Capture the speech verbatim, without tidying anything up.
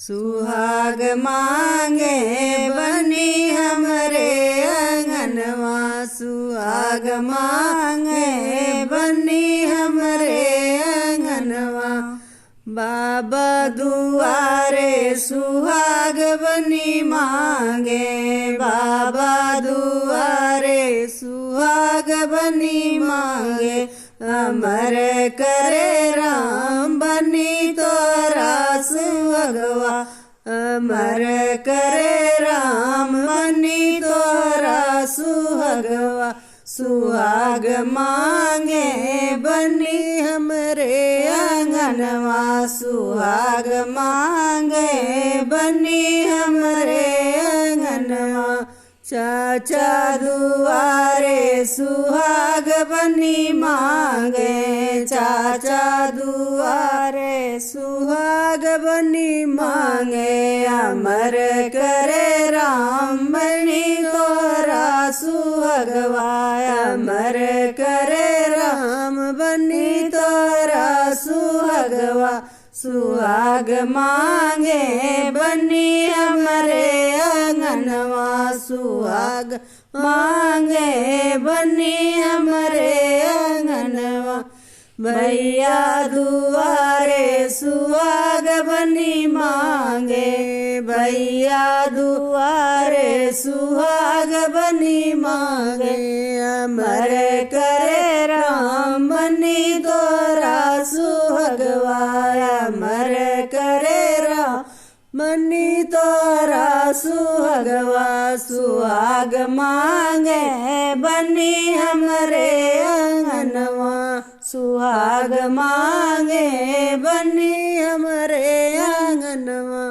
सुहाग मांगे बनी हमरे अंगनवा, सुहाग मांगे बनी हमरे अंगनवा। बाबा दुआरे सुहाग बनी मांगे, बाबा दुआरे सुहाग बनी मांगे। अमर करे राम बनी तोरा सुहगवा, अमर करे राम बनी तोरा सुहगवा। सुहाग मांगे बनी हमरे अंगनवा, सुहाग मांगे बनी हमरे अंगनवा। चाचा दुआरे सुहाग बनी मांगे, चाचा दुआरे सुहाग बनी मांगे। अमर करे राम बनी तोरा सुहगवा, अमर करे राम बनी तोरा सुहगवा। सुहाग मांगे बनी हमरे अंगनवा, सुहाग मांगे बनी हमरे अंगनवा। भैया दुआरे सुहाग बनी मांगे, भैया दुआरे सुहाग बनी मांगे। अमर करे राम बनी तोरा सुहगवा, अमर करे राम बनी तोरा सुहगवा। सुहाग मांगे बनी हमरे अंगनवा, सुहाग मांगे बनी हमरे अंगनवा।